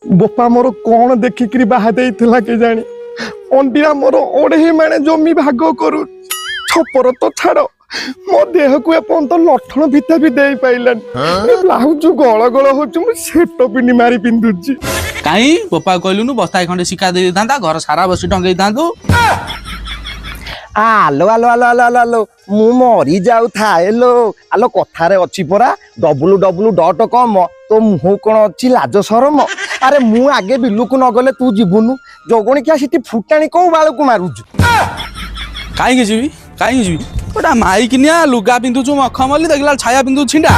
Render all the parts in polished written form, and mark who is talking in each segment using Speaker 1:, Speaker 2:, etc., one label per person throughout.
Speaker 1: ବୋପା ମୋର କଣ ଦେଖିକିରି ବାହା ଦେଇଥିଲା କେଜାଣି। ଅଣ୍ଡିରା ମୋର 2.5 ମାଣେ ଜମି ଭାଗ କରୁ, ଛପର ତ ଛାଡ, ମୋ ଦେହକୁ ଏପର୍ଯ୍ୟନ୍ତ ଲଠଣ ଭିତା ବି ଦେଇ ପାଇଲାନି। ବ୍ଲାଉଜ ଗଳ ଗଳ ହଉଛି, ମୁଁ ସେଟ ପିନ୍ଧି ମାରି ପିନ୍ଧୁଛି।
Speaker 2: କାଇଁ ବୋପା କହିଲୁନୁ ବସ୍ତାଏ ଖଣ୍ଡେ ଶିକା ଦେଇଥାନ୍ତା, ଘର ସାରା ବସି ଟଙ୍ଗେଇଥାନ୍ତୁ।
Speaker 3: ଆଲୋ ଆଲୋ ଆଲୋ ଆଲୋ ଆଲୋ ଆଲୋ, ମୁଁ ମରି ଯାଉଥାଏ ଲୋ। ଆଲୋ, କଥାରେ ଅଛି ପରା ww.com, ତୋ ମୁହଁ କଣ ଅଛି ଲାଜ ସରମ? ଆରେ ମୁଁ ଆଗେ ବିଲୁକୁ ନ ଗଲେ ତୁ ଯିବୁନୁ। ଜଗଣିକିଆ ସେଠି ଫୁଟାଣି କୋଉ ବାଳକୁ ମାରୁଛୁ?
Speaker 2: କାହିଁକି ଯିବି, କାହିଁକି ଯିବି? ଗୋଟା ମାଇକିନିଆ ଲୁଗା ପିନ୍ଧୁଛୁ ମଖମଲି, ଦେଖିଲା ଛାୟା ପିନ୍ଧୁଛୁ ଛିଣ୍ଡା।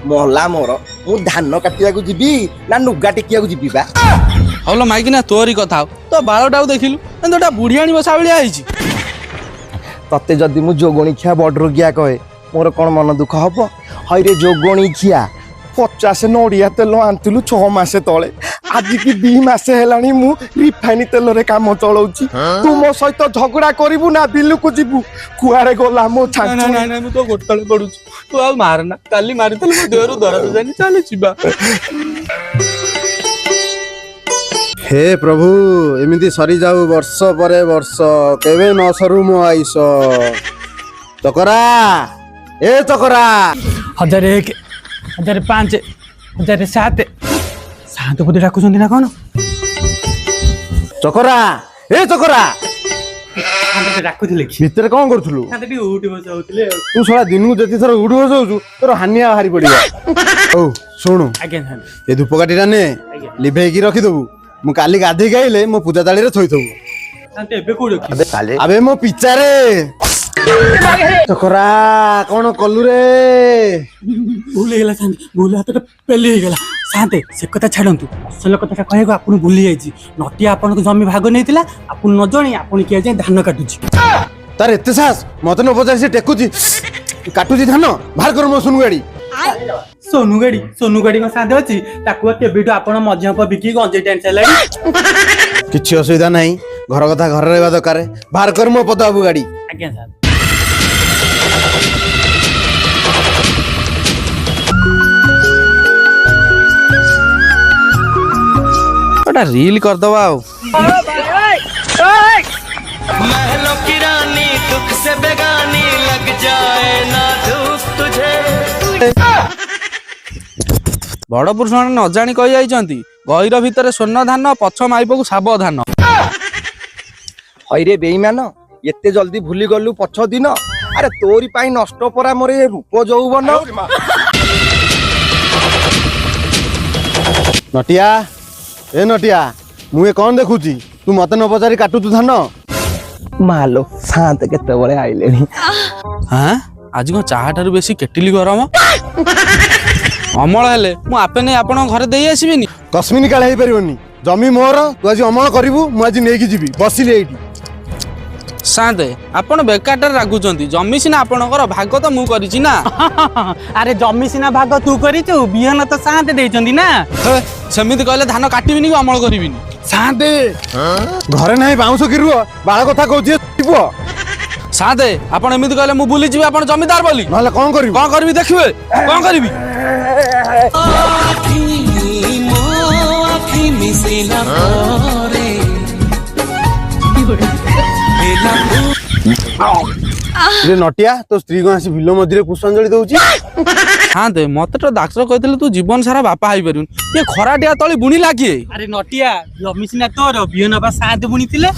Speaker 3: ମଲା ମୋର, ମୁଁ ଧାନ କାଟିବାକୁ ଯିବି ନା ନୁଗା ଟେକିବାକୁ ଯିବି ବା?
Speaker 2: ହଉଲୋ ମାଇକିନା, ତୋରି କଥା ହଉ, ତୋ ବାଳଟାକୁ ଦେଖିଲୁ, ଏମିତି ଗୋଟା ବୁଢିଆଣୀ ବସା ଭଳିଆ ହେଇଛି।
Speaker 3: ତତେ ଯଦି ମୁଁ ଯୋଗଣିଖିଆ ବଡରୋଗିଆ କହେ, ମୋର କଣ ମନ ଦୁଃଖ ହବ? ହଇରେ ଯୋଗଣିଖିଆ,
Speaker 1: 50 ନଡ଼ିଆ ତେଲ ଆଣିଥିଲୁ 6 ମାସ ତଳେ, ଆଜିକି 2 ମାସ ହେଲାଣି ମୁଁ ରିଫାଇନ ତେଲରେ କାମ ଚଳଉଛି। ତୁ ମୋ ସହିତ ଝଗଡା କରିବୁ ନା ବିଲୁକୁ ଯିବୁ? କୁଆଡେ ଗଲା ମୋ ଛାଞ୍ଚୁଣି?
Speaker 2: ନାଇଁ ନାଇଁ, ମୁଁ ତୋ ଗୋଡ ତଳେ ପଡୁଛି, ତୁ ଆଉ ମାରନା। କାଲି ମାରିଥିଲୁ, ମୋ ଦେହରୁ ଦରଜ ଯାଇନି। ଚାଲେ ଯିବା।
Speaker 4: ହେ ପ୍ରଭୁ, ଏମିତି ସରିଯାଉ ବର୍ଷ ପରେ ବର୍ଷ, କେବେ ନ ସରୁ ମୋ ଆୟୁଷ। ଚକରା, ଏ ଚକରା।
Speaker 5: 1001, 1005, 1007, ସାନ୍ତ ବୋଧେ ଡାକୁଛନ୍ତି ନା କଣ?
Speaker 4: ଚକରା, ଏ ଚକରା।
Speaker 5: ସାନ୍ତ ଡାକୁଥିଲେ କି?
Speaker 4: ଭିତରେ କଣ କରୁଥିଲୁ?
Speaker 5: ସାନ୍ତ ଟିକେ ଉଠି ବସାଉଥିଲେ।
Speaker 4: ତୁ ଶଳା ଦିନକୁ ଯେତେ ଥର ଉଠି ବସଉଛୁ, ତୋର ହାନିଆ ବାହାରି ପଡିବ। ହଉ ଶୁଣୁ।
Speaker 5: ଆଜ୍ଞା ସାନ୍ତ।
Speaker 4: ଏ ଧୂପକାଠିଟା ନେ।
Speaker 5: ଆଜ୍ଞା।
Speaker 4: ଲିଭେଇକି ରଖିଦବୁ, ମୁଁ କାଲି ଗାଧେଇକି ଆଇଲେ ମୋ ପୂଜା ଥାଳିରେ ଥୋଇଥବୁ।
Speaker 5: ସାନ୍ତ, ଏବେ କୋଉଠି ରଖିବି?
Speaker 4: ଆବେ ମୋ ପିଚାରେ। ଚକରା, କଣ କଲୁ ରେ?
Speaker 5: ଭୁଲ ହେଇଗଲା ସାନ୍ତେ, ଭୁଲ ହାତଟା ପେଲି ହେଇଗଲା। ସାନ୍ତେ, ସେ କଥା ଛାଡ଼ନ୍ତୁ, ଅସଲ କଥାଟା କହିବାକୁ ଆପଣ ଭୁଲି ଯାଇଛି। ନଟିଆ ଆପଣଙ୍କ ଜମି ଭାଗ ନେଇଥିଲା, ଆପଣ ନ ଜଣେଇ ଆପଣ କିଏ ଯାଇ ଧାନ କାଟୁଛି।
Speaker 4: ତାର ଏତେ ସାହସ, ମତେ ନ ପଚାରି ସେ ଟେକୁଛି, କାଟୁଛି ଧାନ। ବାହାର କର ମୋ ସୁନୁ ଗାଡି।
Speaker 5: ସୋନୁ ଗାଡି? ସୋନୁ ଗାଡି କଣ ସାନ୍ତେ ଅଛି? ତାକୁ କେବେଠୁ ଆପଣ ମଝିଆ ବିକି ଗଞ୍ଜେଇ ଟାଣି ସାରିଲାଣି।
Speaker 4: କିଛି ଅସୁବିଧା ନାହିଁ, ଘର କଥା ଘରେ ରହିବା ଦରକାର। ବାହାର କର ମୋ ପଦ ବାବୁ ଗାଡି।
Speaker 5: ଆଜ୍ଞା ସାର୍।
Speaker 2: ଗୋଟା ରିଲ କରିଦବା ଆଉ। ବଡ ପୁରୁଷ ମାନେ ନ ଜାଣି କହି ଯାଇଛନ୍ତି, ଗହିର ଭିତରେ ସ୍ୱର୍ଣ୍ଣ ଧାନ, ପଛ ମାଇପକୁ ସାବଧାନ।
Speaker 3: ହଇରେ ବେଇମାନ, ଏତେ ଜଲ୍ଦି ଭୁଲି ଗଲୁ ପଛ ଦିନ? ଆରେ ତୋରି ପାଇଁ ନଷ୍ଟ ପରା ମୋର ଏ ରୂପ ଯୌବନ।
Speaker 4: ନଟିଆ, ଏ ନଟିଆ, ମୁଁ ଏ କଣ ଦେଖୁଛି? ତୁ ମତେ ନ ପଚାରି କାଟୁଛୁ ଧାନ?
Speaker 3: ମାଲୋ, ସାନ୍ତ କେତେବେଳେ ଆଇଲେଣି?
Speaker 2: ହାଁ, ଆଜି କଣ ଚାହା ଠାରୁ ବେଶୀ କେଟିଲି ଗରମ? ଅମଳ ହେଲେ ମୁଁ ଆପେ ନେଇ ଆପଣଙ୍କ ଘରେ ଦେଇ ଆସିବିନି?
Speaker 4: କସ୍ମିନ କାଳେ ହେଇପାରିବନି। ଜମି ମୋର, ତୁ ଆଜି ଅମଳ କରିବୁ, ମୁଁ ଆଜି ନେଇକି ଯିବି। ବସିଲି ଏଇଠି।
Speaker 2: ସାନ୍ତେ, ଆପଣ ବେକାରଟାରେ ରାଗୁଛନ୍ତି। ଜମି ସିନା ଆପଣଙ୍କର, ଭାଗ ତ ମୁଁ କରିଛି ନା?
Speaker 5: ଆରେ ଜମି ସିନା ଭାଗ ତୁ କରିଛୁ, ବିହନ ତ ସାନ୍ତେ ଦେଇଛନ୍ତି ନା?
Speaker 2: ହେ, ସେମିତି କହିଲେ ଧାନ କାଟିବିନି କି ଅମଳ କରିବିନି।
Speaker 1: ସାନ୍ତେ।
Speaker 4: ଘରେ ନାହିଁ ବାଉଁଶ କିରୁଅ, ବାଳ କଥା କହୁଛି ଏ ପୁଅ।
Speaker 2: ସାନ୍ତେ, ଆପଣ ଏମିତି କହିଲେ ମୁଁ ଭୁଲିଯିବି ଆପଣ ଜମିଦାର ବୋଲି।
Speaker 4: ନହେଲେ କଣ କରିବୁ?
Speaker 2: କଣ କରିବି ଦେଖିବେ, କଣ କରିବି।
Speaker 4: ରେ ନଟିଆ, ତୋ ସ୍ତ୍ରୀ କଣ ଆସି ବିଲ ମଝିରେ ପୁଷ୍ପାଞ୍ଜଳି ଦଉଛି?
Speaker 2: ସାନ୍ତେ, ମତେ ତ ଡାକ୍ତର କହିଥିଲେ ତୁ ଜୀବନ ସାରା ବାପା ହେଇପାରିବୁନି। ଇଏ ଖରାଟିଆ ତଳି ବୁଣିଲା କିଏ?
Speaker 5: ଆରେ ନଟିଆ, ଜମି ସିନା ତୋର, ବିହନ ବା ସାନ୍ତେ ବୁଣିଥିଲେ।